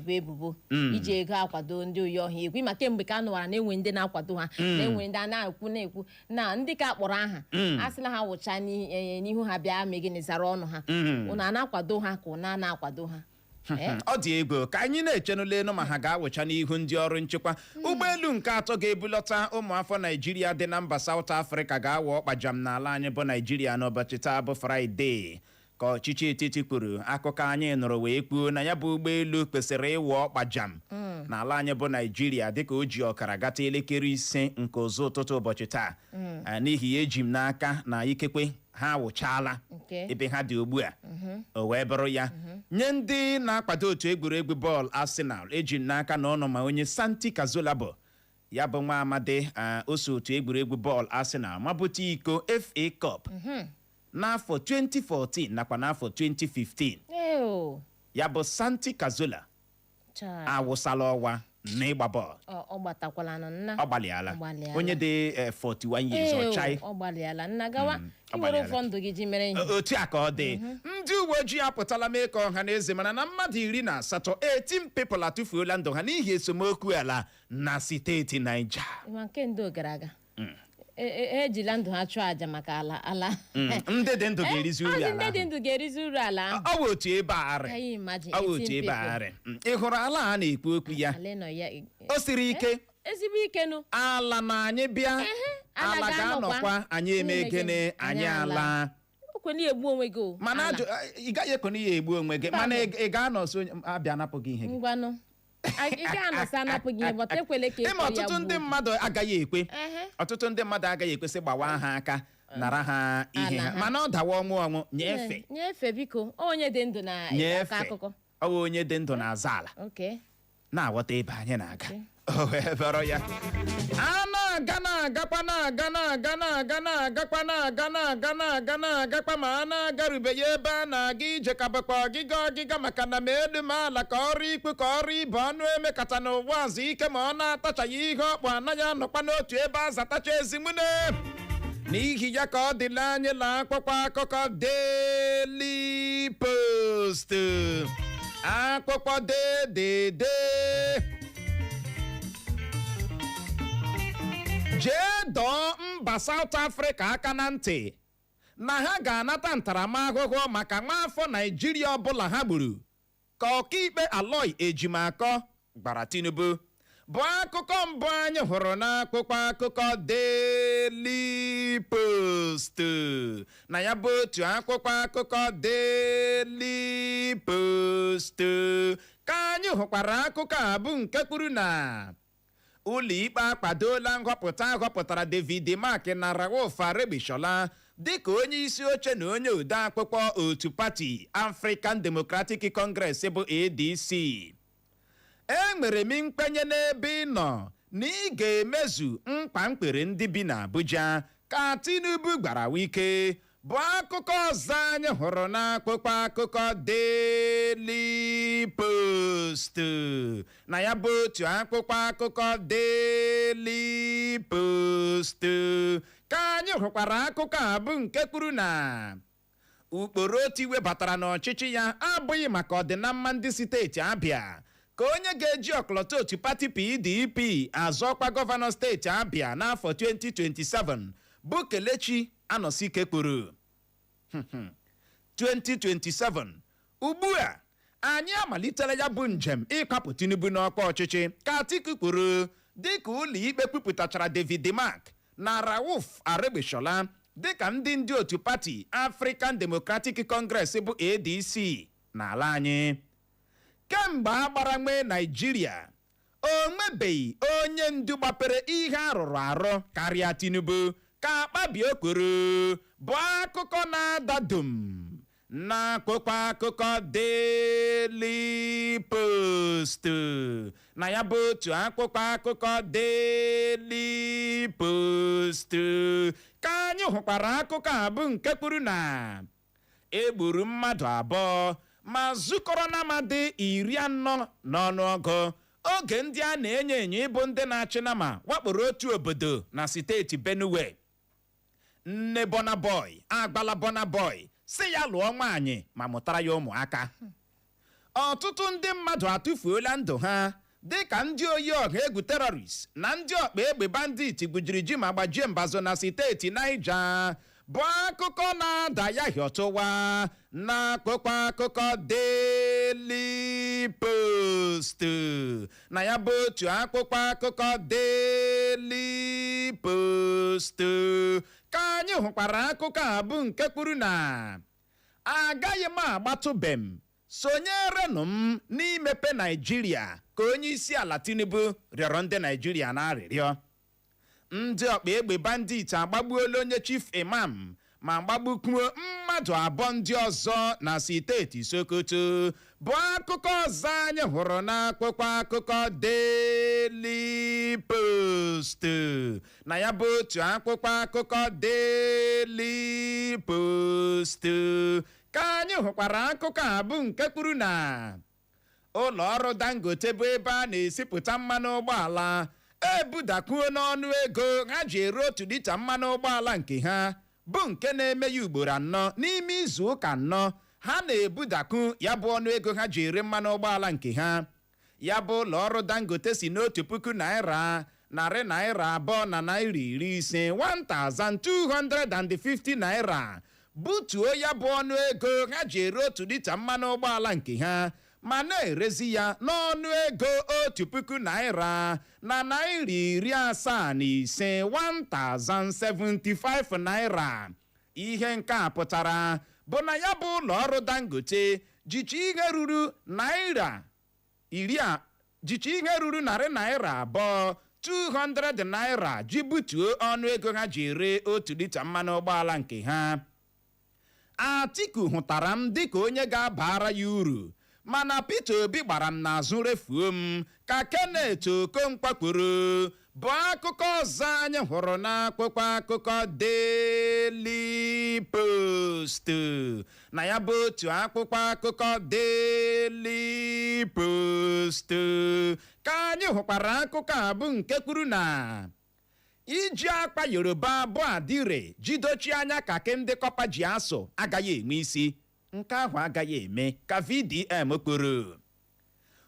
na-ebo ebubo iji ego akwado ndị oyi ọha egwu. Ma kemgbe ka a nụwara na-enwe ndị na-akwado ha, na-enwe ndị a na-ekwu na ndị ka kpọrọ aha, a sịla ha wụcha n'ihu ha bịa mee gịnị, zara ọnụ ha. Ụnụ a na-akwado ha ka ụnụ a na-akwado ha? Eh? Ọ dị egwu ka anyị na-echenụla elu ma ha ga-awụcha n'ihu ndị ọrụ nchekwa. Ụgbọelu nke atọ ga-ebulọta ụmụafọ Naijiria dị na mba South Africa ga-awa ọkpajam n'ala anyị bụ Naijiria n'ụbọchị taa bụ Fraịde, ka ọchịchị etiti kwuru. Akụkọ anyị nụrụ wee kwuo na ya bụ ụgbọelu kwesịrị ịwa ọkpajam n'ala anyị bụ Naijiria dịka o ji ọkara gata elekere 5 nke ụzọ ụtụtụ ụbọchị taa. Ah, n'ihi ya, eji m n'aka na ikekwe ha awụchaala ebe ha dị ugbu a. O wee bụrụ ya, nye ndị na-akwado otu egwuregwu bọọlụ Arsenal, eji m n'aka na ọnụ ma onye Santi Cazorla bụ. Ya bụ nwa amadi, ah, o so otu egwuregwu bọọlụ Arsenal mabute iko FA Cup n'afọ 2014 nakwa n'afọ 2015. Eo. Ya bụ Santi Cazorla Chai. awụsala ọwa n'ịgba bọọlụ. Ọ gbatakwala nụ nna. Ọ gbalịala. Ọ gbalịala. Onye dị 41 years, ọ chai. Ọ gbalịala nna, gawa. Ọ I were gbalịala. ụfọ ndụ gị ji mere ihe. Otu a ka ọ dị. Ndị uwe ojii apụtala mee ka ọha na eze mara na mmadụ 18, 18 people, atụfuola ndụ ha n'ihi esemokwu ala na steeti Niger. Ma nke ndo gara aga, ejila ndụ ha chụọ àjà maka ala. Ndị dị ndụ ga-erizi uru Azị ala ndị dị ahụ. ndụ ga-erizi uru ala ahụ. Ọ bụ otu ebe arị. Can you imagine? Ọ bụ otu 18 ebe people. arị. Ị hụrụ ala a na-ekwu okwu ya? Ala nọ ya. O siri ike. Ezigbo ike nụ. Ala na anyị bịa, Ala ala ga-anọkwa. ga-anọkwa, anyị eme Ime gịnị? gịnị? Anyị Anyị ala. Okwena egbu onwe gị o. Mana Ala. ajụ ị gaghị ekwe ya egbu onwe gị, Mba, mana bụ. ị ga-anọ so onye abịa napụ gị ihe gị. Ngwanụ, ị ga-anọsị anapụ gị ihe, but ekwele ka Ịma ekwe ya ọtụtụ ndị gbuo. mmadụ agaghị ekwe. Ọtụtụ ndị mmadụ agaghị ekwesị gbawa ha aka nara ha ihe Ala ha, ha. mana ọ dawa ọnwụ ọnwụ, nyefee. Nyefee biko, onye dị ndụ na akọ Nyefee. akụkọ. Ọ bụ onye dị ndụ na-aza ala. Na-aghọta ebe anyị na-aga. O wee bụrụ ya, a na-aga na-agakwa, na-aga na-aga na-aga na-agakwa na-aga na-aga na-aga na-agakwa, ma a na-agarubeghị ebe a na-aga ije, ka bụkwa ọgịga ọgịga, maka na ma elu ma ala, ka ọrụ ikpu ka ọrụ ibe ọnụ emekata n'ụwa azụ ike, ma ọ na-atachaghị ihe ọkpụ, anaghị anọkwa n'otu ebe azatacha ezimune. N'ihi ya ka ọ dịla anyị la akwụkwọ akụkọ Daily Post, akwụkwọ dedede. Jee dọọ mba South Africa aka na ntị na ha ga-anata ntaramahụhụ maka nwaafọ Naijiria ọbụla ha gburu, ka ọkaikpe Aloy Ejimakor gbara Tinubu, bụ akụkọ mbụ anyị hụrụ n'akwụkwọ akụkọ Daily Post. Na ya bụ otu akwụkwọ akụkọ Daily Post ka anyị hụkwara akụkọ a bụ nke kwuru na ụlọikpe akwadola nhọpụta ahọpụtara David Mark na Rauf Aregbesola dịka onye isi oche na onye ode akwụkwọ otu pati African Democratic Congress bụ ADC. Enwere m nkwenye n'ebe ị nọ na ị ga-emezu mkpa mkpere ndị bi n'Abuja, ka Tinubu gwara Wike, bụ akụkọ ọzọ anyị hụrụ n'akwụkwọ akụkọ Daily Post. Na ya bụ otu akwụkwọ akụkọ Daily Post ka anyị hụkwara akụkọ a bụ nke kwuru na ụkpụrụ otu webatara n'ọchịchị ya abụghị maka ọdịnamma ndị steeti Abịa, ka onye ga-eji ọkọlọtọ otu pati PDP azọkwa gọvanọ steeti Abịa n'afọ 2027 bụ Kelechi Anọsike kwuru. 2027 ugbu a, anyị amalitela ya bụ njem ịkwapụ Tinubu n'ọkwa ọchịchị, ka Atiku kwuru, dịka ụlọ ikpe kwupụtachara David Mark na Rauf Aregbesola dịka ndị otu pati African Democratic Congress bụ ADC n'ala anyị. Kemgbe a gbara nwee Naijiria, o nwebeghị onye ndu gbapere ihe arụrụ arụ karịa Tinubu, ka Akpabio kwuru, bụ akụkọ na-ada dum n'akwụkwọ akụkọ Daily Post. Na ya bụ otu akwụkwọ akụkọ Daily Post ka anyị hụkwara akụkọ a bụ nke kwuru na egburu mmadụ 2 ma zukọrọ nama dị 40 n'ọnụọgụ oge ndị a na-enyo enyo ịbụ ndị na-achị nama wakporo otu obodo na steeti Benue. Nne Burna Boy agbala Burna Boy si ya lụọ nwaanyị ma mụtara ya ụmụaka. Ọtụtụ ndị mmadụ atụfuola ndụ ha dịka ndị oyi ọha egwu terrorist na ndị ọkpa egbe bandit gbujiri ji ma gbajie mbazụ na steeti Niger, bụ akụkọ na-ada ya hịọtụwa na akwụkwọ akụkọ Daily Post. Na ya bụ otu akwụkwọ akụkọ Daily Post ka anyị hụkwara akụkọ a, bụ nke kwuru na agaghị m agbatụbe m, sonyerenụ m n'imepe Naijiria, ka onye isi ala Tinubu rịọrọ ndị Naijiria na arịrịọ. Ndị ọkpa egbe bandit agbagbuola onye chief imam ma gbagbukwuo mmadụ abụọ ndị ọzọ na steeti Sokoto, bụ akụkọ ọzọ anyị hụrụ n'akwụkwọ akụkọ Daily Post. Na ya bụ otu akwụkwọ akụkọ Daily Post ka anyị hụkwara akụkọ a, bụ nke kwuru na ụlọ ọrụ Dangote, bụ ebe a na-esipụta mmanụ ụgbọala, ebudakwuo n'ọnụ ego ha ji eru 1 lita mmanụ ụgbọala nke ha, bụ nke na-eme ya ugboro 4 n'ime izu ụka 4 ha na-ebudakwu ya bụ ọnụ ego ha ji ere mmanụ ụgbọala nke ha. Ya bụ ụlọ ọrụ Dangote si n'1,250 ₦250, 1250 naira, butuo ya bụ ọnụ ego ha ji ere 1 lita mmanụ ụgbọala nke ha, ma na-erezi ya n'ọnụ ego ₦1,075, 1075 naira. Ihe nke a pụtara bụ na ya bụ ụlọ ọrụ Dangote jicha ihe ruru naira iri a jicha ihe ruru ₦200, 200 naira, ji butuo ọnụ ego ha ji ere 1 lita mmanụ ụgbọala nke ha. Atiku hụtara m dịka onye ga-abara ya uru, mana Peter Obi gbara m n'azụ refuo m, ka Kenneth Okonkwo kwuru, bụ akụkọ ọzọ anyị hụrụ n'akwụkwọ akụkọ Daily Post. Na ya bụ otu akwụkwọ akụkọ Daily Post ka anyị hụkwara akụkọ a, bụ nke kwuru na iji akpa Yoruba bụ adire jidochie anya ka ndị kọpa ji asụ agaghị enwe isi, nke ahụ agaghị eme, ka VDM kwuru.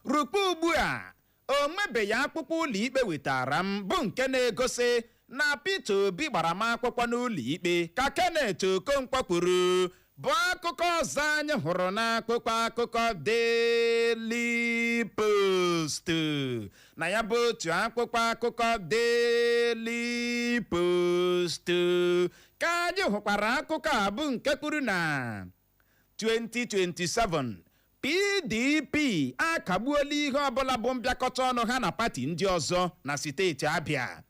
Rukpu ugbu a, o nwebeghị akwụkwọ ụlọ ikpe wetara m bụ nke na-egosi na Peter Obi gbara m akwụkwọ n'ụlọ ikpe, ka Kenneth Okonkwo kwuru, bụ akụkọ ọzọ anyị hụrụ n'akwụkwọ akụkọ Daily Post. Na ya bụ otu akwụkwọ akụkọ Daily Post ka anyị hụkwara akụkọ a, bụ nke kwuru na 2027 PDP akagbuola ihe ọbụla bụ mbịakọta ọnụ ha na pati ndị ọzọ na steeti Abịa.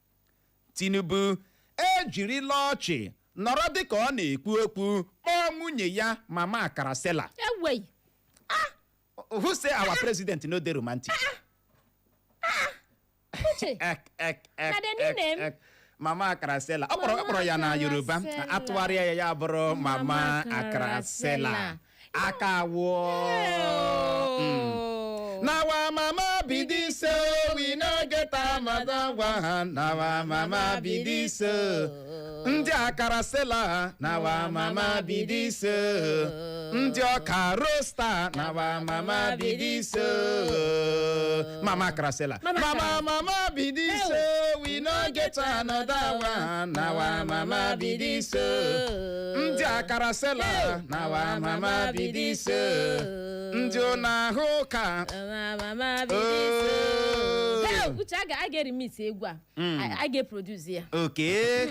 Tinubu ejirila ọchị nọrọ dịka ọ na-ekwu okwu kpọọ nwunye ya Mama Akarasela. Ewei! Who say our president no dey romantic? Uche. Ek, ek, ek, Na the new ek, name? ek. Mama Akarasela. Ọ kpọrọ ya na Mama Yoruba. Akarasela. Atụgharịa ya, ya bụrụ Mama Mama Akarasela. Akarasela. Aka wụọ. Na our mama be this o, we no get another one. Na our mama be this o. Ndị Akarasela, na our mama be this o. Ndị ọka rosta, na our mama be this o. Mama Akarasela. Mama. Mama, mama be this o, we no get another one. Na our mama be this o. Ndị Akarasela, na our mama be this o. Ndị ụlọ ahụ ụka. Mama be Oh. this o. Hey, Uche, a ga-remix egwu a. A ga-eproduce ya. Oke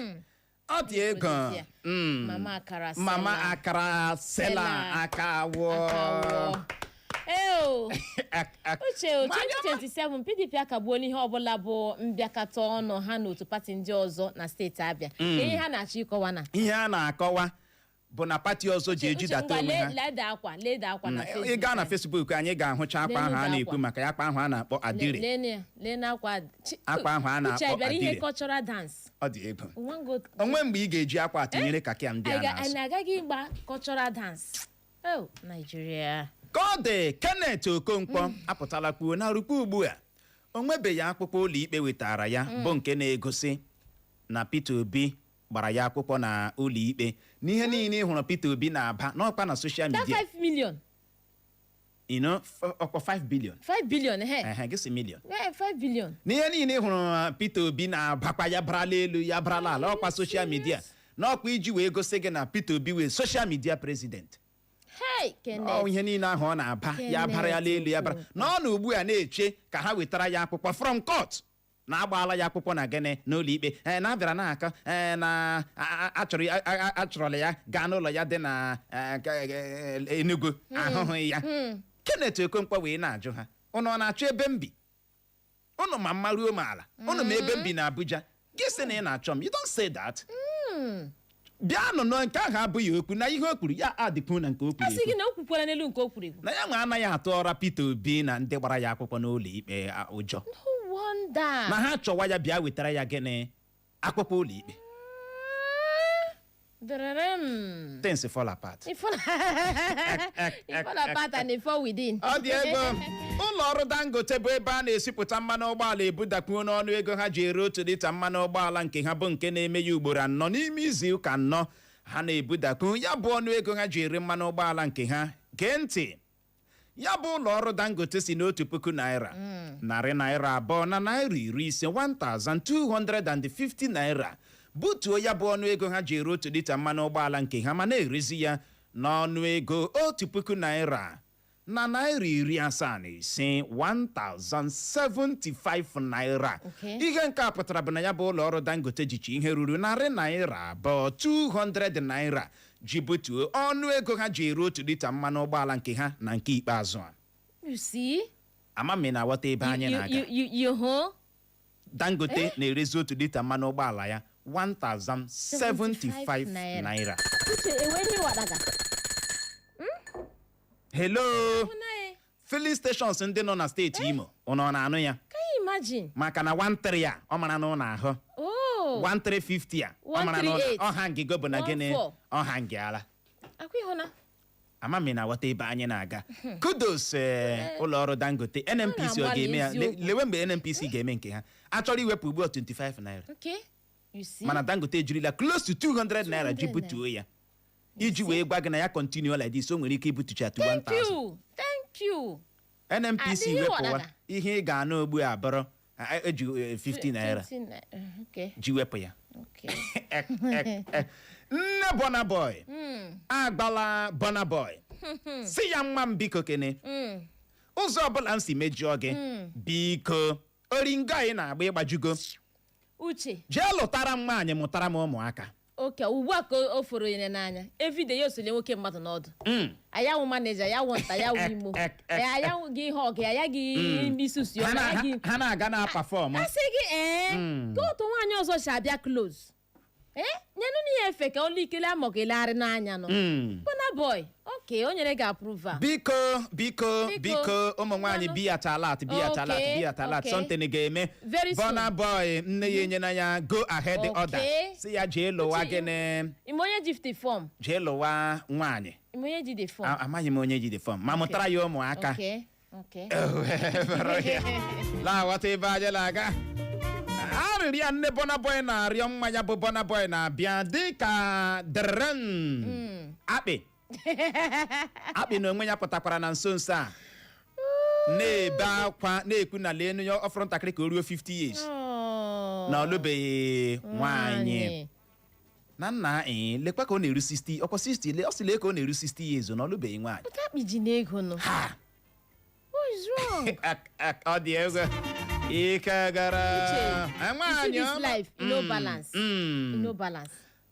ọ dị ego. Produce ya. Mama Akarasela. Mama Akarasela. Sela. Aka wụọ. Akawọ. Eo. Uche o, Nwanyị ọma. 2027 PDP akagbuola ihe ọbụla bụ mbịakọta ọnụ ha na otu pati ndị ọzọ na steeti Abịa. Ka ihe ha na-achọ ịkọwa na Ihe a na-akọwa bụ na pati ọzọ ji ejidata Uche, onwe ngwa, ha. Leda akwa, leda akwa na Ị gaa na Facebook, anyị ga-ahụcha akwa ahụ a Leenụ na-ekwu akwa. maka ya, akwa ahụ a na-akpọ adire. Lee ya, lee n'akwa. Akwa ahụ a na-akpọ Uche, bịara ihe adire. cultural dance. Ọ dị ego. Nwango. Onwe mgbe ị ga-eji akwa tinyere kaki a ndị a Anyị na-asụ. anyị agaghị ịgba cultural dance. Oh, Nigeria. Ka ọ dị, Kenneth Okonkwo apụtala kwuo na rukwa ugbu a, o nwebeghị akwụkwọ ụlọ ikpe wetara ya bụ nke na-egosi na Peter Obi gbara ya akwụkwọ na ụlọ ikpe. N'ihe niile ị hụrụ Peter Obi na-aba n'ọkwa na social That media 5 million. Ọkwa 5 billion. 5 billion he. Ehe, gị si million. Eh, 5 billion. N'ihe niile ị hụrụ, Peter Obi na-abakwa, ya barala elu, ya barala ala, ọkwa social media n'ọkwa iji wee gosi gị na Peter Obi wee social media president. Hey, Ọ Kenneth. ihe niile ahụ ọ na-aba ya Kenneth bara ya elu, ya bara Okonkwo. na ọ na ugbu a na-eche ka ha wetara ya akwụkwọ from court na agbaala ya akwụkwọ na gịnị n'ụlọ ikpe, ee, na abịara na-akọ, ee, na achọrọla ya gaa n'ụlọ ya dị na Enugu, ahụhụ ya. Kenneth Okonkwo wee na-ajụ ha, ụnụ ọ na-achọ ebe m bi? Ụnụ ma mma ruo m ala, ụnụ ma ebe m bi na Abuja. Gị sị na ị na-achọ m, you don't say that. Bịanụ nọ, nke ahụ abụghị okwu na ihe o kwuru ya adịkwu na nke o kwuru A sị gị ekwu. na o kwukwara n'elu nke o kwuru ekwu. Na ya nwe anaghị atụ ọra Peter Obi na ndị gbara ya akwụkwọ n'ụlọ ikpe ụjọ. No wonder. Na ha chọwa ya, bịa wetara ya gịnị, akwụkwọ ụlọ ikpe. Drrrm. Things fall apart. It fall apart and it fall within. Ọ dị ego. Ụlọ ọrụ Dangote, bụ ebe a na-esipụta mmanụ ụgbọala, ebudakwuo n'ọnụ ego ha ji ere 1 lita mmanụ ụgbọala nke ha, bụ nke na-eme ya ugboro anọ n'ime izu ụka anọ. Ha na-ebudakwu ya bụ ọnụ ego ha ji ere mmanụ ụgbọala nke ha. Gee ntị, ya bụ ụlọ ọrụ Dangote si n'1,200 naira na naira 50, 1250 naira, butuo ya bụ ọnụ ego ha ji ere 1 lita mmanụ ụgbọala nke ha, ma na-erezi ya n'ọnụ ego ₦1,075, 1075 naira. Ihe nke a pụtara bụ na ya bụ ụlọ ọrụ Dangote jichi ihe ruru ₦200, 200 naira, ji butuo ọnụ ego ha ji ere 1 lita mmanụ ụgbọala nke ha na nke ikpeazụ a. You see? Ama m ị na-aghọta ebe anyị You, na-aga. you hụ? Dangote na-erezi 1 lita mmanụ ụgbọala ya 1075 naira. Uche, enweghị ịwadaga. Hello? Hụ na. Filling stations ndị nọ na steeti Imo, ụnụ ọ na-anụ ya? Can you imagine? Maka na 13 a ọ mara na ụnụ ahụ. Oh. 1350 a ọ mara na ụnụ 138. ọha ngịgo bụ na gịnị? 14. Ọha ngịala. Akwa ịhụ na. Ama m ị na-aghọta ebe anyị na-aga. Kudos, ụlọ ọrụ Dangote. NNPC ọ ga-eme ya? Eziokwu. Lewe mgbe NNPC ga-eme nke ha. Achọrọ iwepụ ugbu a 25 naira. Okay. You see? Mana Dangote ejirila close to 200 naira ji 200. butuo ya, iji wee gwa gị na ya continue like this, o nwere ike ibutucha to Thank 1000. you. Thank you. NNPC Adịghị wepụwa wadaga. ihe ị ga-anụ ugbu a bụrụ eji 50 naira 20 Okay. ji wepụ ya. Nne Burna Boy agbala Burna Boy, si ya, nwa m, biko kene, ụzọ ọbụla m si mejọọ gị, biko, oringo anyị na-agba ịgbajugo. Uche. Jee lụtara m nwaanyị, mụtara m ụmụaka. Oke ugbu a ka o foro ya n'anya. Everyday ya osole nwoke mmadụ n'ọdụ. Ayawụ manager, ayawụ nta, ayawụ imo. Ayawụ gị ihe ọgụ, aya gị isusu. Ha aya gị. Ha na-aga na perform. Asị gị ee, ka otu nwaanyị ọzọ si abịa close. Ee, nyenụ ya efe ka olu ikele amọ ka elegharị n'anya nọ. Burna Boy, okay, o nyere gị approval. Biko, biko. Biko. Biko, ụmụ nwaanyị, Ngwanụ. be at alert, be at alert, be at alert. Something ga-eme. Very soon. Burna Boy, nne ya enyela ya go ahead order, si ya jee lụwa. Uche, gịnị? Ime onye ji the form. Jee lụwa nwaanyị. Ime onye ji the form. Amaghị m onye ji the form, ma mụtara ya ụmụaka. Okay. Na-aghọta ebe anyị na-aga. Arịrịọ ya nne Burna Boy na-arịọ nwa ya bụ Burna Boy na-abịa dịka deren akpị akpị na onwe ya pụtakwara na nso nso a na-ebe akwa, na-ekwu na lee ya, ọ fọrọ ntakịrị ka o ruo 50 years Oh. na ọlụbeghị nwaanyị, na nna ee, lekwa ka ọ na-eru 60, ọkwa 60, ọ sị lee ka ọ na-eru 60 years na ọlụbeghị nwaanyị. Pụta akpị ji n'ego nọ. Ha. What is wrong? Ọ dị egwu, ike gara. Uche, Eh, you see nwaanyị this ọma. life, no balance. No balance.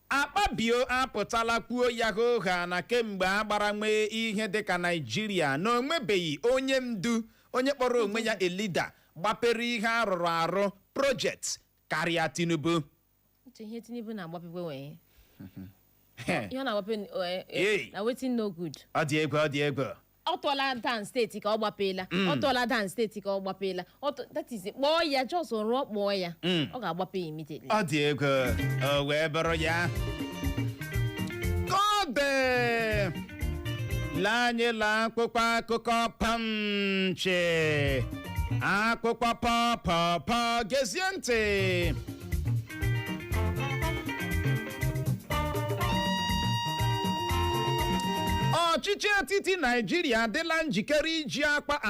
Akpabio apụtala kwuo ya hoha na kemgbe a gbara nwee ihe dịka Naijiria, na onwebeghị onye ndu, onye kpọrọ onwe ya a leader, gbapere ihe arụrụ arụ project karịa Tinubu. Uche, ihe Tinubu na-agbapekwe nwee. Ihe ọ na-agbape Hey. na wetin no good. Ọ dị egwu, ọ dị egwu. Ọ tụọla dan steeti ka ọ gbapeela. Ọ tụọla dan steeti ka ọ gbapeela. That is it. Kpọọ ya, just rụọ, kpọọ ya. Ọ ga-agbape ya immediately. Ọ dị egwu, o wee bụrụ ya ka ọ dị. Lee anyị lee akwụkwọ akụkọ Punch, akwụkwọ pọpọpọ. Gezie ntị. Ọchịchị etiti Naijiria adịla njikere iji akpa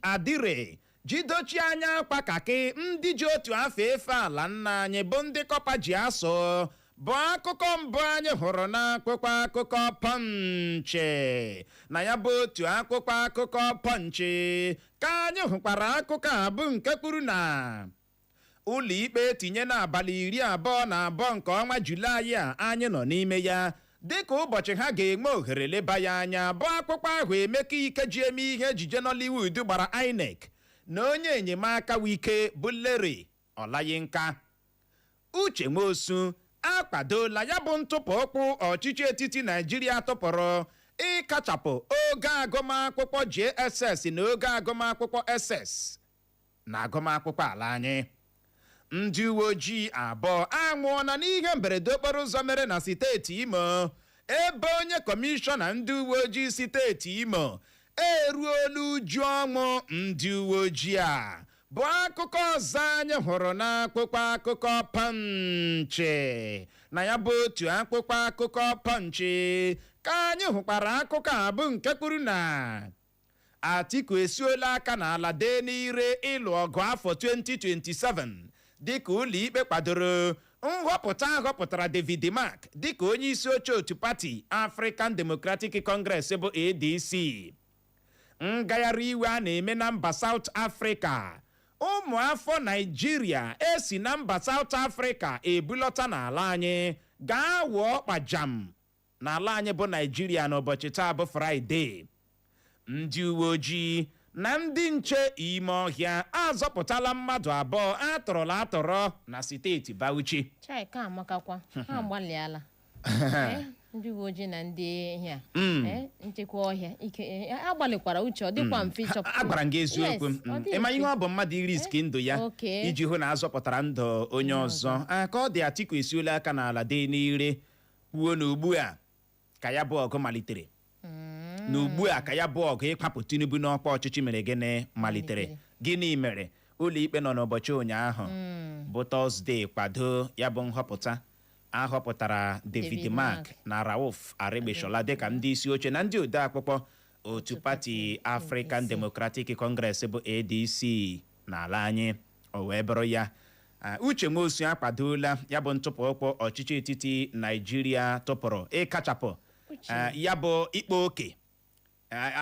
adire jidochie anya akpa kaki ndị ji otu afọ efe ala nna anyị bụ ndị kọpa ji asụ, bụ akụkọ mbụ anyị hụrụ n'akwụkwọ akụkọ Punch. Na ya bụ otu akwụkwọ akụkọ Punch ka anyị hụkwara akụkọ a bụ nke kwuru na ụlọikpe tinye n'abalị 22 nke ọnwa Julaị a anyị nọ n'ime ya dịka ụbọchị ha ga-enwe ohere leba ya anya, bụ akwụkwọ ahụ Emeka Ike ji eme ihe ejije Nollywood gbara INEC na onye enyemaka Wike bụ Lere Olayinka. Uche Nwosu akwadola ya bụ ntụpụ ụkwụ ọchịchị etiti Naijiria tụpụrụ ịkachapụ oge agụmakwụkwọ JSS na oge agụmakwụkwọ SS na agụmakwụkwọ ala anyị. Ndị uwe ojii abụọ anwụọla n'ihe mberede okporo ụzọ mere na steeti Imo, ebe onye kọmishọna ndị uwe ojii steeti Imo eruola uju ọnwụ ndị uwe ojii a, bụ akụkọ ọzọ anyị hụrụ n'akwụkwọ akụkọ Punch. Na ya bụ otu akwụkwọ akụkọ Punch ka anyị hụkwara akụkọ a bụ nke kwuru na Atiku esuola aka n'ala dee n'ire ịlụ ọgụ afọ 2027 dịka ụlọikpe kwadoro nhọpụta ahọpụtara David Mark dịka onye isi oche otu pati African Democratic Congress bụ ADC. Ngagharị iwe a na-eme na mba South Africa, ụmụ afọ Naijiria esi na mba South Africa ebulọta n'ala anyị gaa wụọ kpajam n'ala anyị bụ Naijiria n'ụbọchị taa bụ Fraịde. Ndị uwe ojii na ndị nche ime ọhịa azọpụtala mmadụ abụọ atọrọla atọrọ na steeti Bauchi. Chai, ka amakakwa ha agbalịala. Ndị uwe ojii na ndị ihe a, nchekwa ọhịa ike, agbalịkwara. Uche, ọ dịkwa mfe ịchọpụta. Agwara m gị eziokwu. Yes, ọ dị Ịma ihe mfe. ọ bụ mmadụ irisk ndụ ya iji hụ na azọpụtara ndụ onye ọzọ. A ka ọ dị, Atiku esiola aka n'ala dee n'ire kwuo na ugbu a ka ya bụ ọgụ malitere, na ugbu a ka ya bụ ọgụ ịkwapụ Tinubu n'ọkwa ọchịchị mere gịnị? Malitere. Malitere. Gịnị mere ụlọikpe nọ n'ụbọchị ụnyaahụ bụ Tọzdee kwado ya bụ nhọpụta ahọpụtara David David Mark Mark na Rauf Aregbesola dịka ndị isi oche na ndị ode akwụkwọ otu pati African ADC. Democratic Congress bụ ADC n'ala anyị? O wee bụrụ ya. Uche Nwosu akwadola ya bụ ntụpụ ụkwụ ọchịchị etiti Naijiria tụpụrụ ịkachapụ Uche. Ya bụ ikpe oke.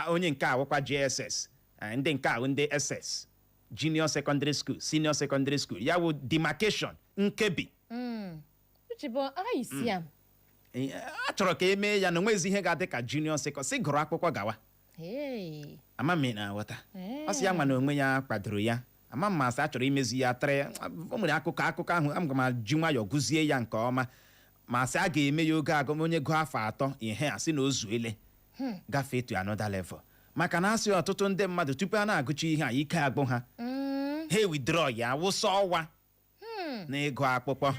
Onye nke awụkwa JSS, ndị nke ahụ ndị SS, junior secondary school, senior secondary school, ya bụ demarcation, nkebi. Uche, bụ agha isi a. A chọrọ ka emee ya na onwezi ihe ga-adị ka junior secondary, si gụrụ akwụkwọ gawa. Hey. Ama m ị na-aghọta. Ee. Ọ sị ya nwa na onwe ya kwadoro ya. Ama m masị a chọrọ imezi ya tere o nwere akụkọ ahụ aga m ji nwayọọ gụzie ya nke ọma, ma sị a ga-eme ya oge agụm onye gụọ afọ 3 ihe a sị na o zuele gafee to another level, maka na asị ọtụtụ ndị mmadụ tupu a na-agụcha ihe a ike agụ ha, ha withdraw ya, wụsa ọwa na ịgụ akwụkwọ.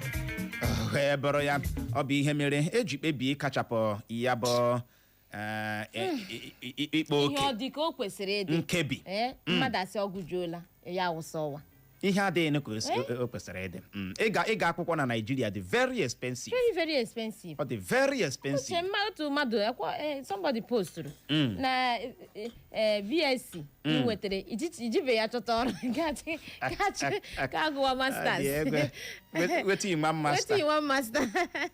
Wee bụrụ ya, ọ bụ ihe mere eji kpebie ịkachapụ ya bụ ikpe Ihe oke. ọ dị ka o kwesịrị ịdị. Nkebi. Ee, mmadụ asị ọgụ juola ya, awụsa ọwa. Ihe adịghị ka o kwesịrị ịdị. Ịga akwụkwọ na Naịjirịa dị very expensive. Very, very expensive. Ọ dị very Uche, expensive. otu mmadụ ekwa, somebody posturu na BSc ị nwetara ijibe ya chọta ọrụ ka agụwa masters. Dị egwe. Weta ịma master. Weta ịma master.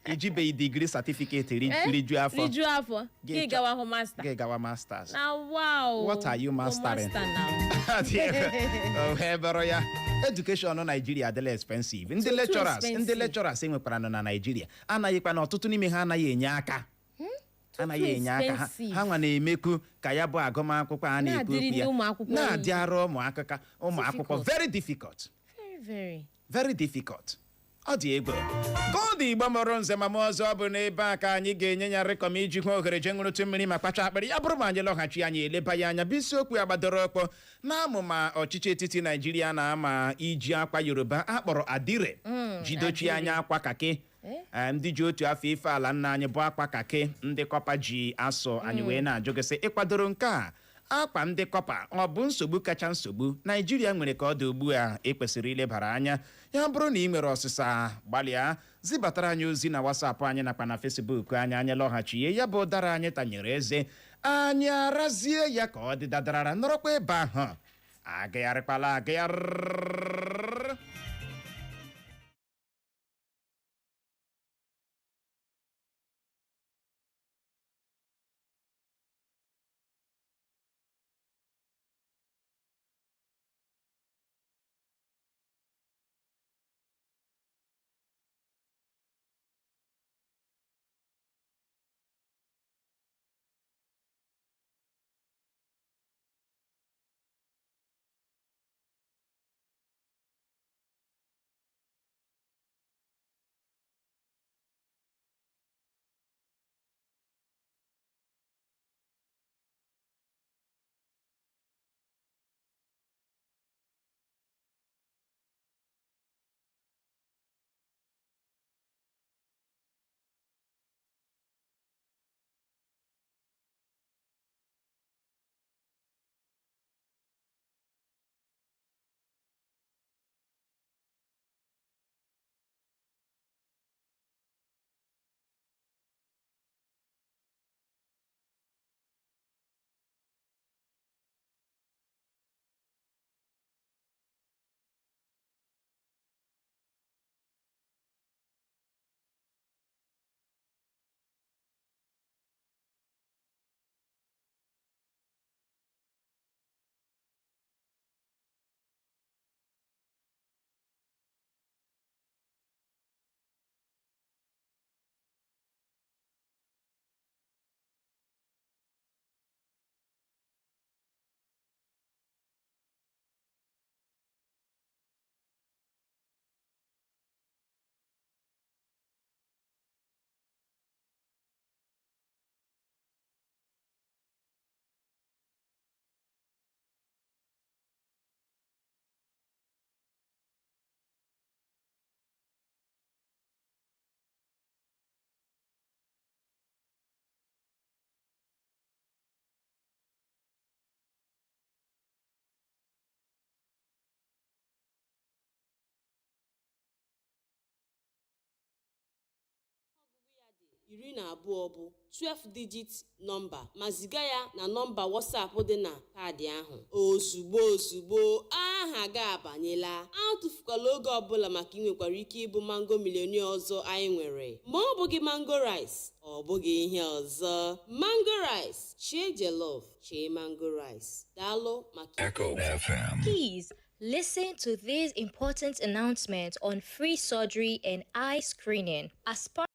Ijibeghị degree certificate rijuo afọ. Rijuo afọ. Gị gawa hụ master. Gị gawa masters. Na wow. What are you mastering? Master now. Dị egwe. O wee bụrụ ya, education Naijiria adịla expensive. Ndị Too, too lecturers, ndị expensive. lecturers enwekwara nọ na Naijiria anaghịkwa na ọtụtụ n'ime ha anaghị enye aka, anaghị Too enye aka ha. expensive. Ha nwa na-emekwu ka ya bụ agụmakwụkwọ a na-ekwu Na-adịrị okwu ya ụmụ akwụkwọ na-adị arụ ụmụaka, ụmụ akwụkwọ Difficult. very difficult. Very, very. Very difficult. Ọ dị egwu ka ọ dị. Igbo mụrụ nze ma m ọzọ, ọ bụ n'ebe a ka anyị ga-enye ya rịkọm iji hụ ohere jee ṅụrụtụ mmiri ma kpacha akpịrị. Ya bụrụ ma anyị lọghachi, anyị eleba ya anya bụ isiokwu ya gbadoro ọkpọ na amụma ọchịchị etiti Naijiria na-ama iji akwa Yoruba akpọrọ adire jidochie Adire. anya akwa kaki ndị ji otu afọ ife ala nna anyị bụ akwa kaki ndị kọpa ji asụ anyị. Wee na-ajụ gị sị, ịkwadoro nke a? Akwa ndị kọpa ọ bụ nsogbu kacha nsogbu Naijiria nwere ka ọ dị ugbu a ekwesịrị ilebara anya? Ya bụrụ na ị nwere ọsịsa, gbalịa zibatara anyị ozi na WhatsApp anyị nakwa na Facebook anyị. Anyị lọghachie, ya bụ ụdara anyị tanyere eze. Anyị arazie ya ka ọ dị dadarara. Nọrọkwa ebe ahụ, agagharịkwala agagharị. 12 bụ 12 digit nọmba ma ziga ya na nọmba WhatsApp dị na kaadị ahụ ozugbo ozugbo. Aha gị abanyela. Atụfukwala oge ọbụla, maka ị nwekwara ike ịbụ mango millionaire ọzọ anyị nwere. Ma ọ bụghị mango rice, ọ bụghị ihe ọzọ. Mango rice chie jollof, chie mango rice. Daalụ maka Echo FM. Please listen to this important announcement on free surgery and eye screening as part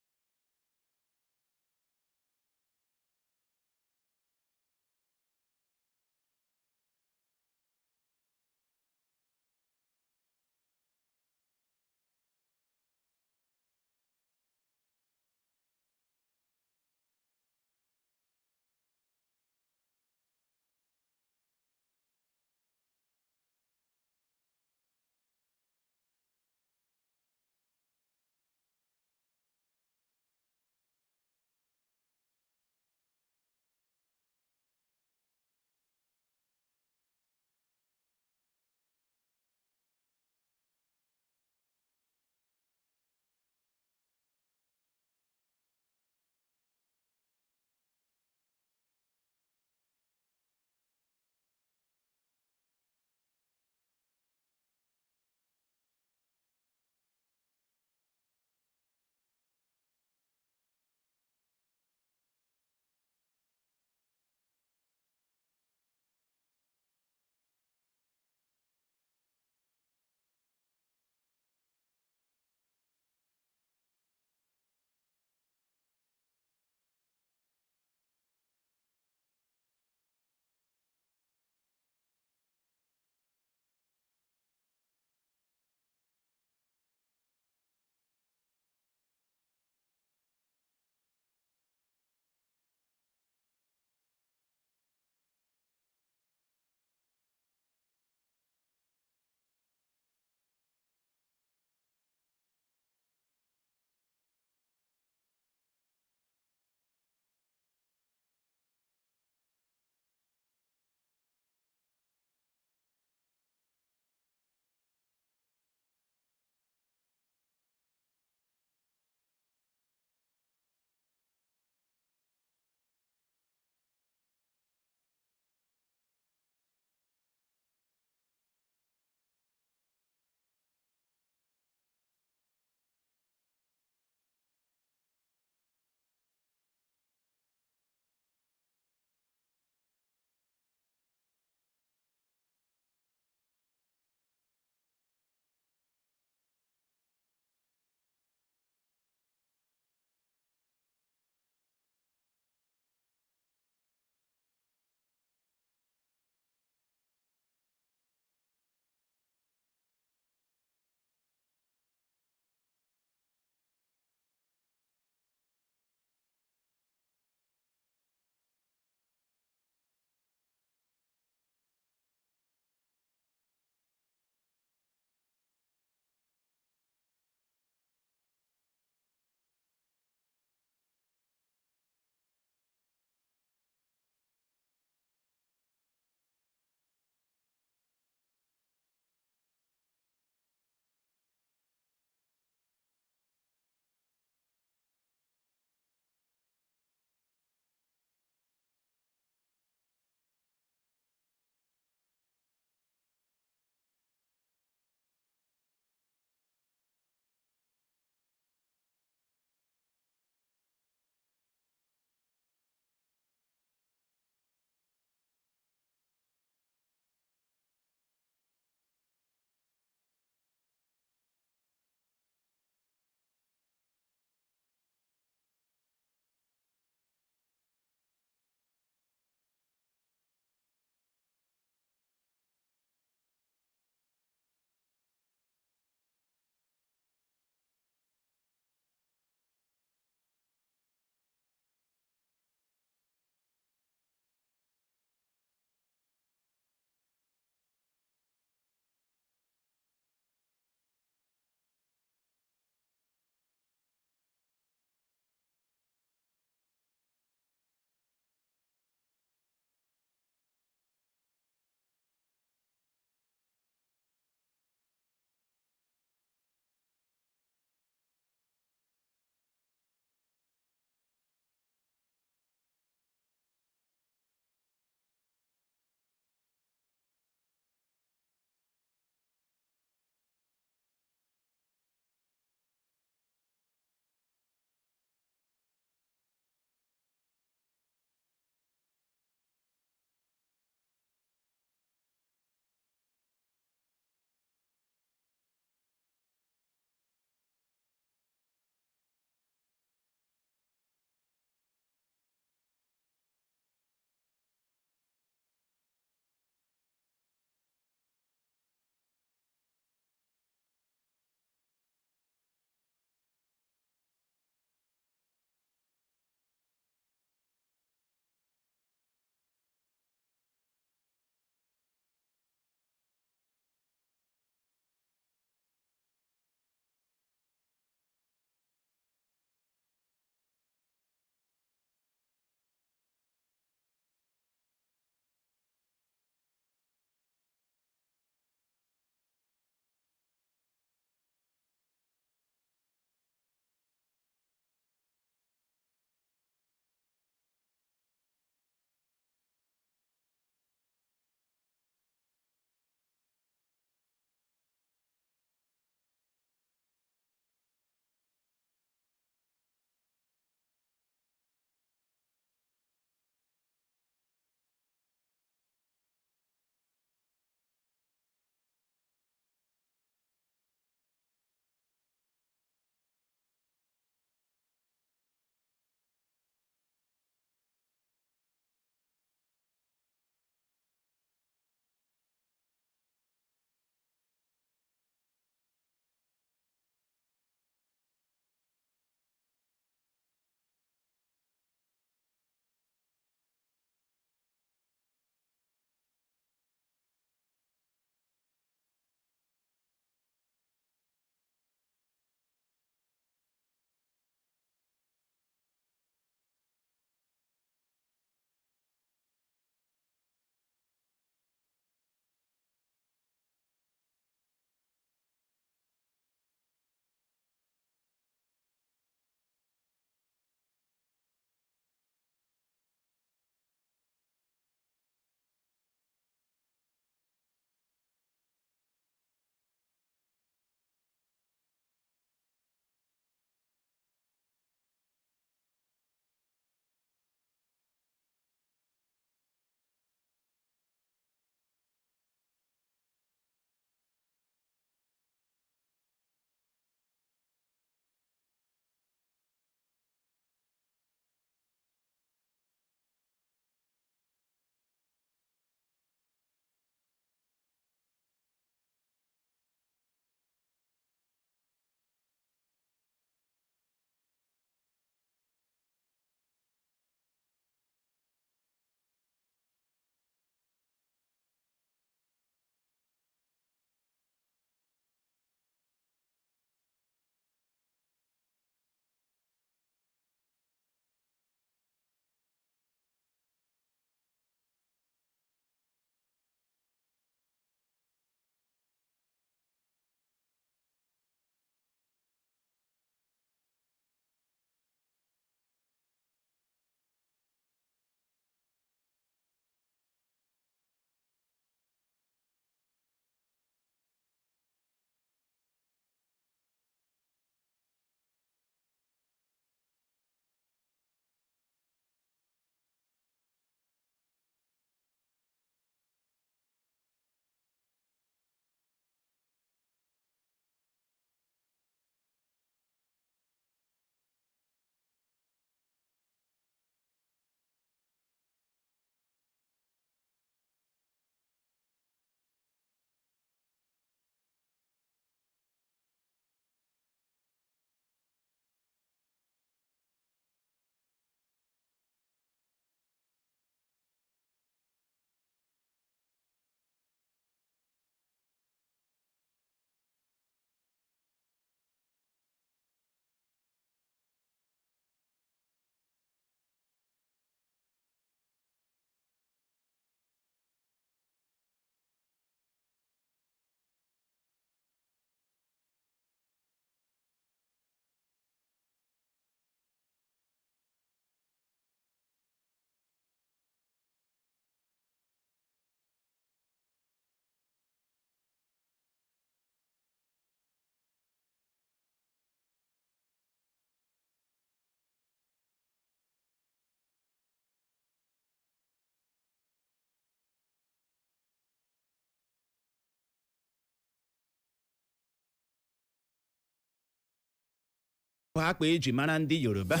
Bụ akpa eji mara ndị Yoruba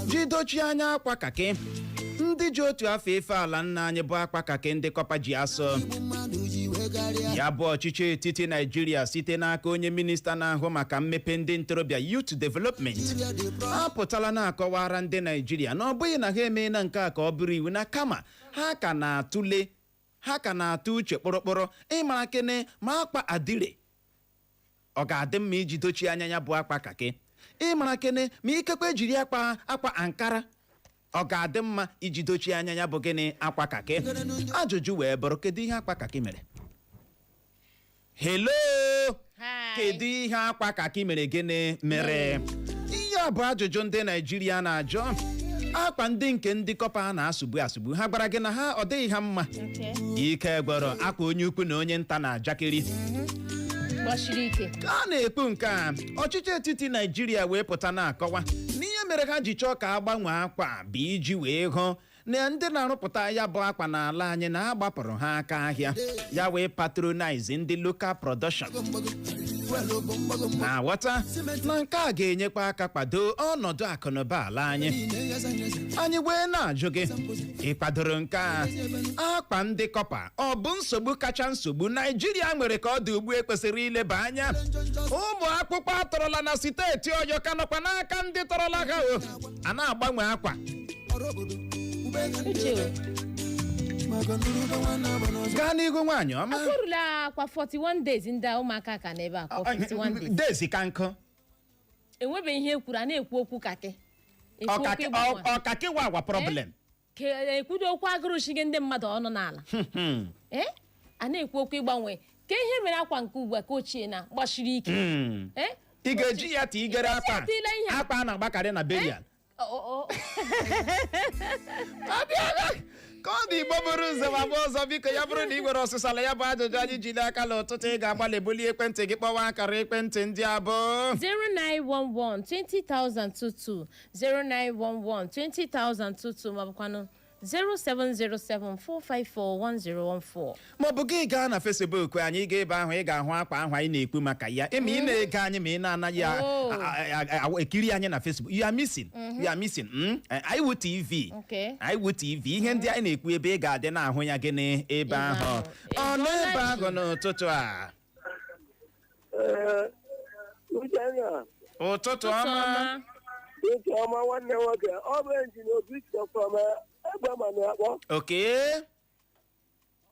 ji dochie anya akwa kaki. Ndị ji otu afọ efe ala nna anyị bụ akpa kaki ndị kọpa ji asọ ya bụ. Ọchịchị etiti Naijiria, site n'aka onye minista na-ahụ maka mmepe ndị ntorobịa, Youth Development, apụtala na-akọwara ndị Naijiria na ọ bụghị na ha emeela nke a ka ọ bụrụ iwu, na kama ha ka na-atụle, ha ka na-atụ uche kpụrụkpụrụ ịmara kene ma akpa adire ọ ga-adị mma iji dochie anya ya bụ akpa kaki, ịmara kene ma ikekwe jiri akpa ankara ọ ga-adị mma iji dochie anya ya bụ gịnị, akwa kaki. Ajụjụ wee bụrụ, kedu ihe akpa kaki mere? Hello? Hi. Kedu ihe akwa kaki mere? Gịnị mere? Ihe a bụ ajụjụ ndị Naijiria na-ajụ. Akwa ndị nke ndị kọpa a na-asụgbu asụgbu, ha gwara gị na ha ọ dịghị ha mma. Ike gwọrọ akwa onye ukwu na onye nta na-ajakịrị. Gbachiri ike. Ka a na-ekwu nke a, ọchịchị etiti Naijiria wee pụta na-akọwa n'ihe mere ha ji chọọ ka a gbanwee akwa bụ iji wee hụ na ndị na-arụpụta ya bụ akwa n'ala anyị na-agbapụrụ ha aka ahịa, ya wee patronize ndị local production, na-aghọta na nke a ga-enyekwa aka kwado ọnọdụ akụnụba ala anyị. Anyị wee na-ajụ gị, ị kwadoro nke a? Akpa ndị kọpa ọ bụ nsogbu kacha nsogbu Naijiria nwere ka ọ dị ugbu ekwesịrị ileba anya? Ụmụ akwụkwọ atọrọla na steeti Ọyọ ka nọkwa n'aka ndị tọrọla ha. O a na-agbanwe akwa. Uche o. Gaa n'ihu, nwaanyị ọma. Akwarula akwa 41 days, ndị a ụmụaka ka n'ebe a kwa 51 days. Days ka nkụ. Enwebeghị ihe ekwuru. A na-ekwu okwu kaki. Ekwu okwu ịgbanwe. Ọkaki wa agwa problem. Ka ekwudo okwu agụrụ shige ndị mmadụ ọnụ n'ala. Ee, a na-ekwu okwu ịgbanwe ka ihe mere akwa nke ugbu a ka ochie na gbachiri ike. Ee. Ị ga-eji ya ta igere akpa. Etila ihe a. Akpa a na-agbakarị na burial. Abịala ka ọ dị. Igbo bụrụ ụzọ ma gba ọzọ, biko, ya bụrụ na ị nwere ọsịsa ya bụ ajụjụ anyị jiri aka n'ụtụtụ, ị ga-agbalị bulie ekwentị gị kpọwa akara ekwentị ndị abụọ: 0911 20022, 0911 20022, maọbụkwanụ 0707 454 1014. Maọbụ gị gaa na Facebook anyị, gaa ebe ahụ, ị ga-ahụ akpa ahụ anyị na-ekwu maka ya. Ịma ị na-ege anyị ma ị na-anaghị Oh. ekiri anyị na Facebook, you are missing, you are missing. Anyị wụ TV. Anyị wụ TV. Ihe ndị anyị na-ekwu ebe ị ga-adị na-ahụ ya, gịnị ebe ahụ? Ahụ. Ọ nọ ebe Ị ahụ n'ụtụtụ a. Ee, Uchenna. Ụtụtụ Ụtụtụ ọma. ọma. Uche ọma, nwanne nwoke, ọ bụ engineer Obi from egbe ma na-akpọ. Oke.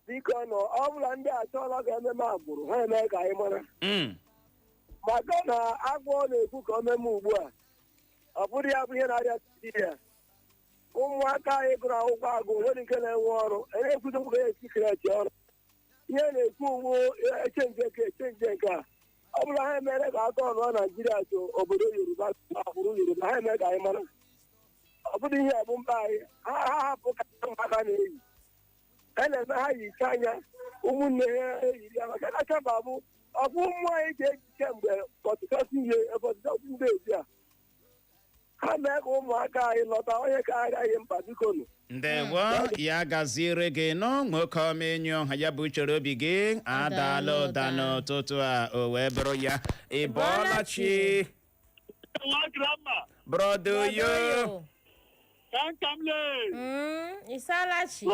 Biko nọ, ọ bụla ndị achọọla ka ememe agbụrụ ha eme ka anyị mara maka na agwọ na-ekwu ka omeme ugbu a, ọ bụrụ ya bụ ihe na-arịa Naijiria. Ụmụaka anyị gụrụ akwụkwọ agụ nwere nke na-enwe ọrụ na-ekwuzi ka esi kreti ọrụ. Ihe na-ekwu ugbu echange nke echange nke a, ọ bụla ha emere ka aka ọnụọ Naijiria so obodo Yoruba, agbụrụ Yoruba, ha eme ka anyị mara. Ọ bụrụ ihe a bụ mkpa anyị, ha hapụ ka ụmụaka na-eyi ha na-eme, ha yicha anya ụmụnne ha eyiri ya, maka na kaba bụ ọ bụ ụmụ anyị ga-eji kemgbe pọtụkọsị ihe pọtụkọsị ndị ezi a. Ha mee ka ụmụaka anyị lọta onye ka agaghị mkpa, biko nụ. Ndewo, ya gaziere gị nọ, nwoke ọma. Enyi ọha ya bụ uchere obi gị adaala ụda n'ụtụtụ a, o wee bụrụ ya. Ị bọọla chi? Nwa grandma. Brother yo. Kankamle. Ịsaala chi?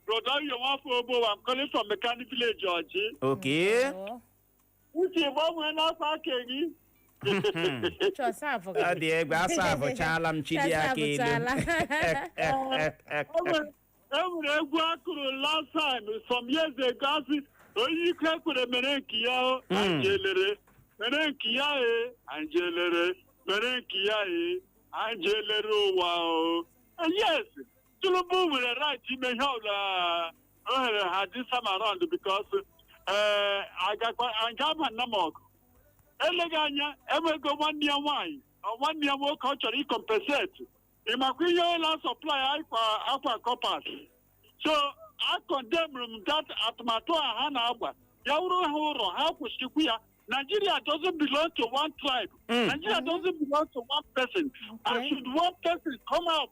Brother Yowa Fobo, I'm calling from Mechanic Village, Georgie. Oke. Oh. Uche gbanwee n'afọ aka gị. Chọsa afọ. Ọ dị egbe, asa abụchala m chidi aka elu. E nwere egwu akụrụ last time, some years ago, asị onye ike kwere mere nke ya o, anjelere mere nke ya e, anjelere mere nke ya e, anjelere ụwa o. Yes, Tinubu nwere right ime ihe ọbụla o here ha this time around, because agakwa aga namọgụ eleghị anya enwego nwanne ya nwaanyị ọ nwanne ya nwoke ọ chọrọ ịcompensate. Ị makwa ihe ụlọ supply akwa corpers. So a condemn m that atụmatụ a ha na-agba ya wụrụ ha ụrọ ha kwụsịkwu ya. Nigeria doesn't belong to one tribe. Nigeria doesn't belong to one person. And should one person come up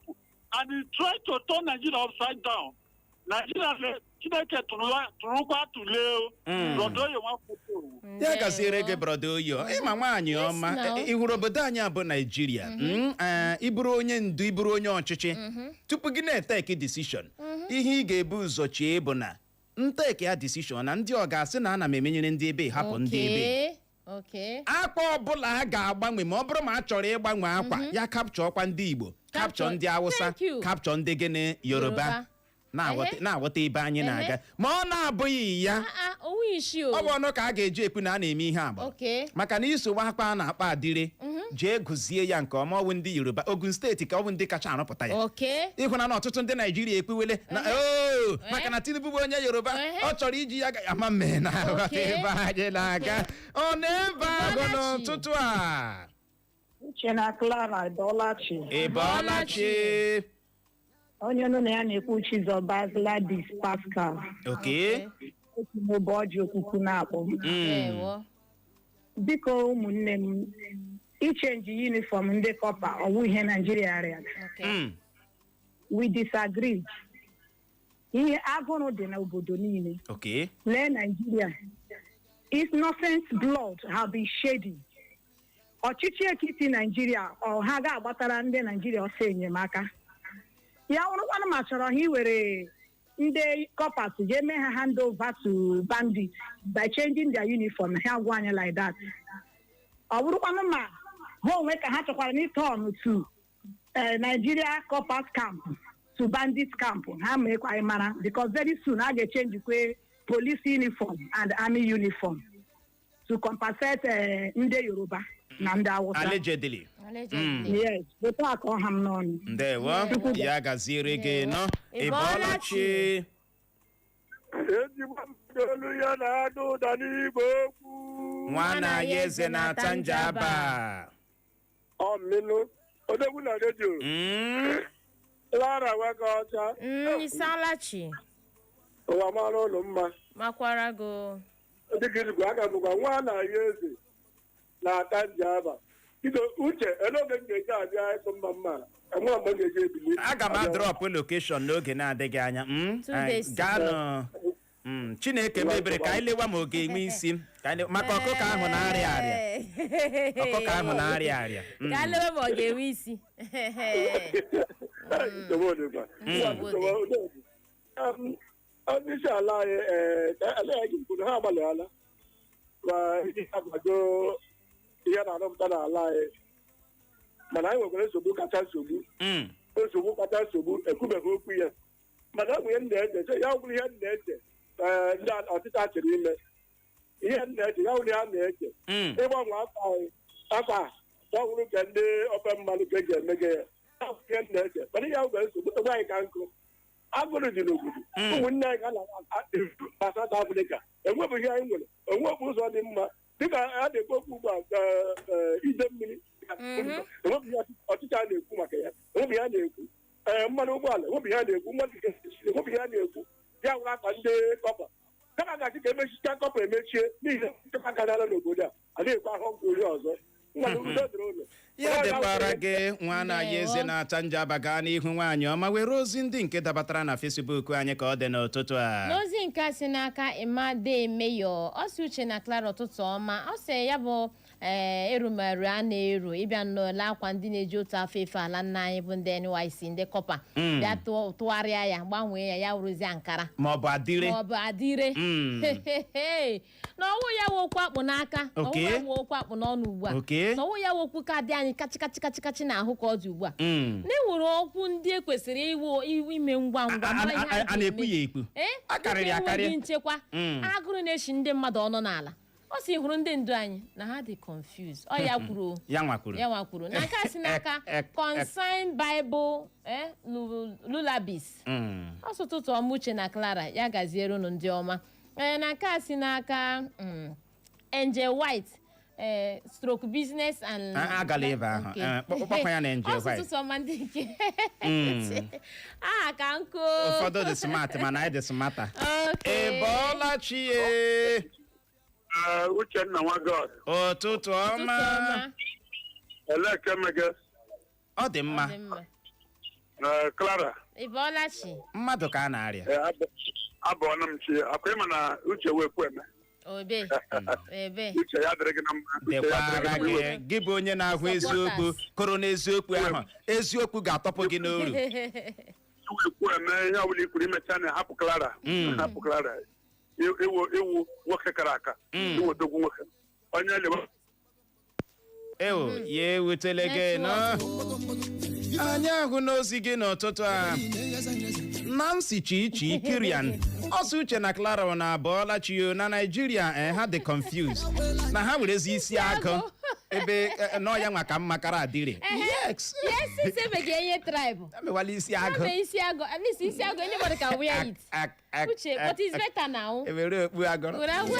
and try to turn Nigeria upside down? Naijiria Chineke tụrụkwa tụlee o. Brother Oyo nwafoto owu. Ya gaziere gị, Brother Oyo. Ịma, nwaanyị Yes, ọma, now. ị hụrụ obodo anyị a bụ Naijiria, ịbụrụ onye ndu, ịbụrụ onye ọchịchị, tupu gị na-eteki decision, ihe ị ga-ebu ụzọ chee bụ na nteki ya decision na ndị ọ ga-asị na ana m emenyere ndị ebe, hapụ ndị ebe. Akwa ọbụla a ga-agbanwe, ma ọ bụrụ ma a chọrọ ịgbanwe akwa ya, kapchọọkwa ndị Igbo, kapchọ ndị Awụsa, Thank you. kapchọ ndị gịnị, Yoruba. Yoruba. Na-aghọta ebe anyị na-aga, ma ọ na-abụghị ya, Ah, ah, onwe isi o. ọ bụ ọnụ ka a ga-eji ekwu na a na-eme ihe agba, maka na isogbu akpa a na-akpa adịrị, jee gụzie ya nke ọma. Ọwụ ndị Yoruba, Ogun Steeti ka ọ bụ ndị kacha arụpụta ya. Ịhụna na ọtụtụ ndị Naijiria ekpewele na oo, maka na Tinubu bụ onye Yoruba, ọ chọrọ iji ya ama mme na aghọta ebe anyị na-aga. Ọ na-ebe ahụ Bọlachi. n'ụtụtụ a. Uche na Clara, Dọlachi. Ị bọọla chi. Onye nụ na ya na-ekwu, Chizọba Gladys Pascal. Otu n'ụba ọjị okwukwu na-akpọ. Ndewo. Biko ụmụnne m, ichange uniform ndị corper, ọwụ ihe Naijiria rịara. We disagree. Ihe agụrụ dị n'obodo niile. Lee Naijiria, innocent blood have been shedding. Ọchịchị etiti Naijiria, ọ ha ga-agbatara ndị Naijiria ọsọ enyemaka? Ya wụrụkwanụ ma chọrọ ha iwere ndị corpers jee mee ha hand over to bandits by changing their uniform, ha gwa anyị like that. Ọ bụrụkwanụ ma ha onwe ka ha chọkwara n'ịturn to Nigeria corpers camp to bandit camp, ha meekwa anyị mara, because very soon a ga-echangekwe police uniform and army uniform to compensate ndị Yoruba na ndị Awụsa. Allegedly. Allegedly. Yes, otu a ka ọ ha m n'ọnụ. Ndewo. Ya gaziere gị nọ. Ị Ị bọọla chi. Ezigbo mmadụ, olu ya na-ada ụda n'igwe okwu. Nwa na ya eze na-ata njaba. Ọ mminụ odogwu na redio. Lara nwoke ọcha. Isalachi. Ụwa mara ụlọ mma. Makwara go. Dịka izugbo aka bụkwa nwa na ya eze na-ata njaba. Biko Uche, ele oge m ga-eji abịa ịtụ mma mma? Enwe mgbe m ga-eji ebili? Aga m adrop location n'oge na-adịghị anya. 2 days. Gaanụ. Chineke mebere ka anyị lewa ma ọ ga-enwe isi. Ka anyị maka ọkụkọ ahụ na-arịa arịa, ọkụkọ ahụ na-arịa arịa. Ka lewe ma ọ ga-enwe isi. Nsogbu dịkwa. Nsogbu dị. Nsogbu dị. Onye isi ala anyị, ala ya kwuru, ha agbalịala ma iji akwado ihe na-arụpụta n'ala anyị, mana anyị nwekwara nsogbu kacha nsogbu. Nsogbu kacha nsogbu ekwubeghị okwu ya, mana ọ bụ ihe m na-eche ya bụrụ ihe m na-eche, ndị ọchịchị a chịrị ime ihe m na-eche ya bụrụ ihe a na-eche ịgbanwe akwa anyị, akwa ọ bụrụ nke ndị ofe mmanụ ka eji emege ya. Ya bụ ihe m na-eche, mana ihe ahụ bụ nsogbu ebe anyị ka nkụ agụrụ dị n'obodo. Ụmụnne anyị ga na na South Africa enwebeghị anyị nwere enwebụ ụzọ dị mma dịka a na-ekwu okwu ugbu a, ide mmiri enwebeghị ọchịchị a na-ekwu maka ya, enwebeghị a na-ekwu ee mmanụ ụgbọala, enwebeghị a na-ekwu mmanụ enwebeghị a na-ekwu ya nwere akpa ndị corper, kama gasị ka emechicha corper emechie, n'ihi na nchekwa gadara n'obodo a, a na-ekwu ahụ nkwụ onye ọzọ. Mmanụ udo dịrị ụlọ. Ya dịkwara gị, nwa na ya eze Ndewo. na-ata njaba. Gaa n'ihu, nwaanyị ọma, were ozi ndị nke dabatara na Facebook anyị ka ọ dị n'ụtụtụ a. N'ozi nke a si n'aka Emade Meyo, ọ sị, "Uche na Clara, ụtụtụ ọma." Ọ sị ya bụ ee erumeru a na-eru ịbịa nnọọ akwa ndị na-eji otu afọ efe ala nna anyị bụ ndị NYSC, ndị corper, bịa tụgharịa ya, gbanwee ya, ya wụrụzie ankara ma ọ bụ adịrị ma ọ bụ adịre, na ọwụ ya wụ okwu akpụ n'aka, na ọwụ ya wụ okwu akpụ n'ọnụ ugbu a, na ọwụ ya wụ okwu ka dị anyị kachi kachi kachi kachi n'ahụ ka ọ dị ugbu a, na enwere okwu ndị e kwesịrị iwu ime ngwa ngwa A- mara ihe a na-ekwu ga-eme. ya ekwu. Ee, A karịrị dịka akarị. enweghị nchekwa, agụrụ na-eshi ndị mmadụ ọnụ n'ala. Ọ sị hụrụ ndị ndu anyị na ha dị confused. Ọ ya kwuru o. Ya nwakwuru. Ya nwa kwuru na nke a si n'aka Consign Bible Lulabis. Ọsụ, ụtụtụ ọma, Uche na Clara, ya gaziere unu ndị ọma. Ee, na nke a si n'aka Angel White, stroke business and Agala ebe ahụ. Okay. Kpọkwa ya na Angel Ọsụ, White. ụtụtụ ọma ndị nke aha ka nkụ. Ụfọdụ dị smart, mana anyị dị smarter. Okay. Ị bọọla chi ye. Uchenna nwa God. Ụtụtụ Ụtụtụ ọma. ọma. Eleke mege? Ọ dị mma. Ọ dị mma. Clara. Ị bọọla chi? Mmadụ ka a na-arịa. Abụọla m chi. Akwa ịma na Uche wee kwu eme. Obe ebe. Uche ya dịrị gị na mma. Uche ya dịrị Dịkwara gị na mma. gị, gị bụ onye na-ahụ eziokwu kụrụ n'eziokwu ahụ, eziokwu ga-atọpụ gị n'oru. Iwe kwu eme ihe ọbụla i kwuru, imecha na hapụ Clara. Hapụ Clara. Iwu nwoke kara aka. Iwu odogwu nwoke. Onye lewe. Ewo, ya ewutele gị nọ. Anyị ahụ n'ozi gị n'ụtụtụ a. Nancy Chichi Kirian ọsọ, Uche na Clara na abọọla chi na Naijiria, ha dị confused na ha werezi isi agụ ebe nọ ya nwa ka mma kara adịrị. Yes. Yes, since emeghị enye tribe. Emewala isi agụ. Ame isi agụ, at least isi agụ, anybody can wear it. Uche, but it's better now. Ewere okpu agụrụ. Were agụ.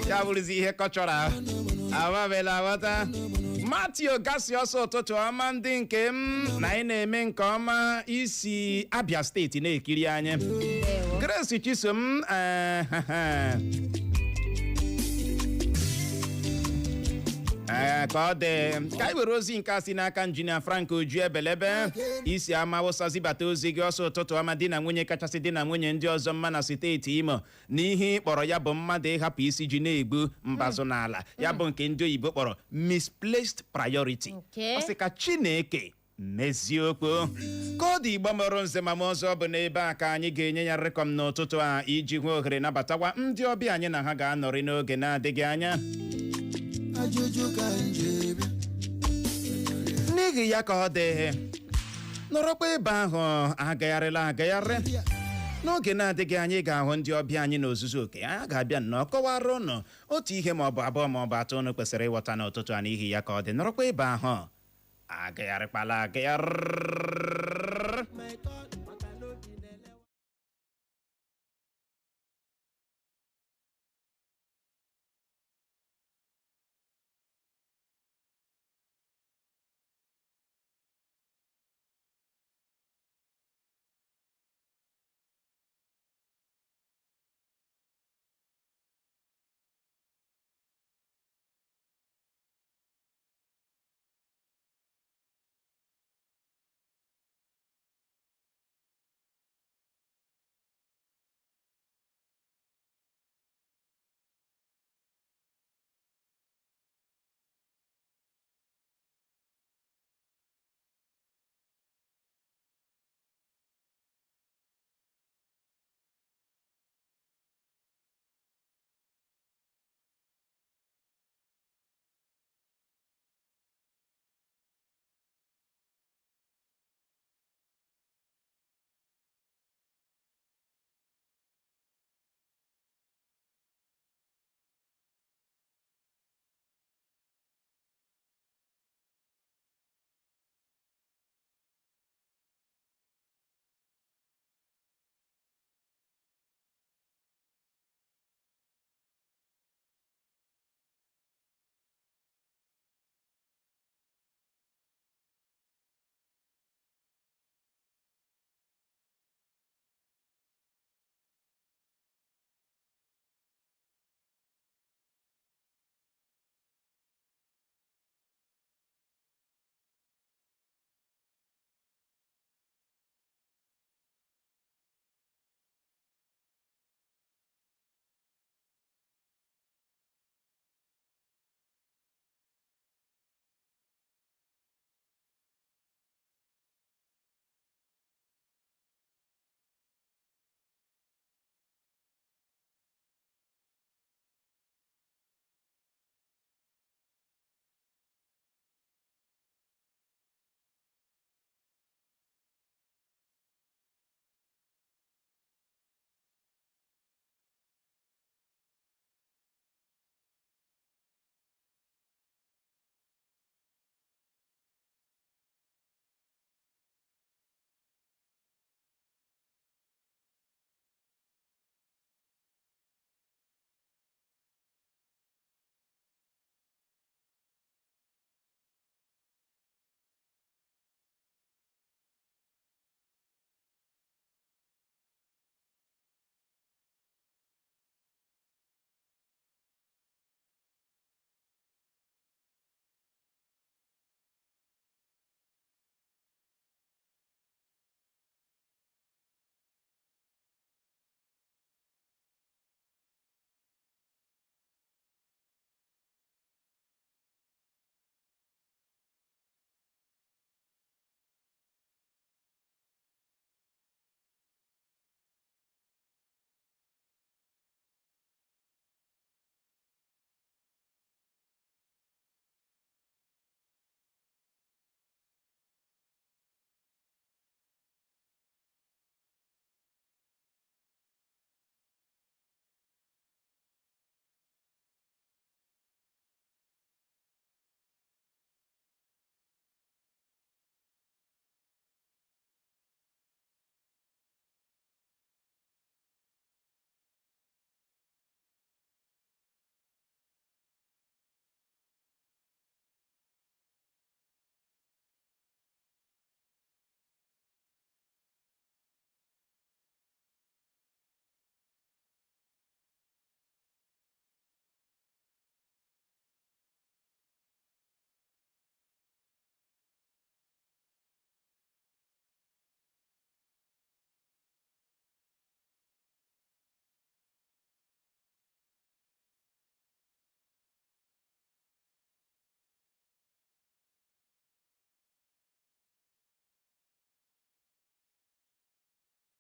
Ya bụrụzi ihe kọchọrọ amabela aghọta. Matthew gasi ọsọ, ụtụtụ ọma ndị nke m, na anyị na-eme nke ọma isi Abia Steeti na-ekiri anyị. Grace Chisom, ee, ka ọ dị ka anyị were ozi nke a si n'aka injinia Frank Oju Ebelebe isi ama wụsa zibata ozi gị. Ọsọ, ụtụtụ ọma, di na nwunye kachasị di na nwunye ndị ọzọ mma na steeti Imo, na ihe ị kpọrọ ya bụ mmadụ ịhapụ isi ji na-egbu mbazụ n'ala ya, bụ nke ndị oyibo kpọrọ misplaced priority. Okay. Ọ sị ka Chineke mezie okwu ka ọ dị. Igbo mụrụ nze ma m ọzọ, bụ n'ebe a ka anyị ga-enye ya rịkọm n'ụtụtụ a iji hụ ohere nabatawa ndị ọbịa anyị na ha ga-anọrị n'oge na-adịghị anya. Ajụjụ ka nje bịa. N'ihi ya, ka ọ dị, nọrọkwa ebe ahụ, agagharịla agagharị. N'oge na-adịghị anyị ga-ahụ ndị ọbịa anyị n'ozuzu oke. A ga-abịa nnọọ kọwara ụnụ otu ihe maọbụ abụọ maọbụ atọ ụnụ kwesịrị ịghọta n'ụtụtụ a. N'ihi ya, ka ọ dị, nọrọkwa ebe ahụ, agagharịkwala agagharị.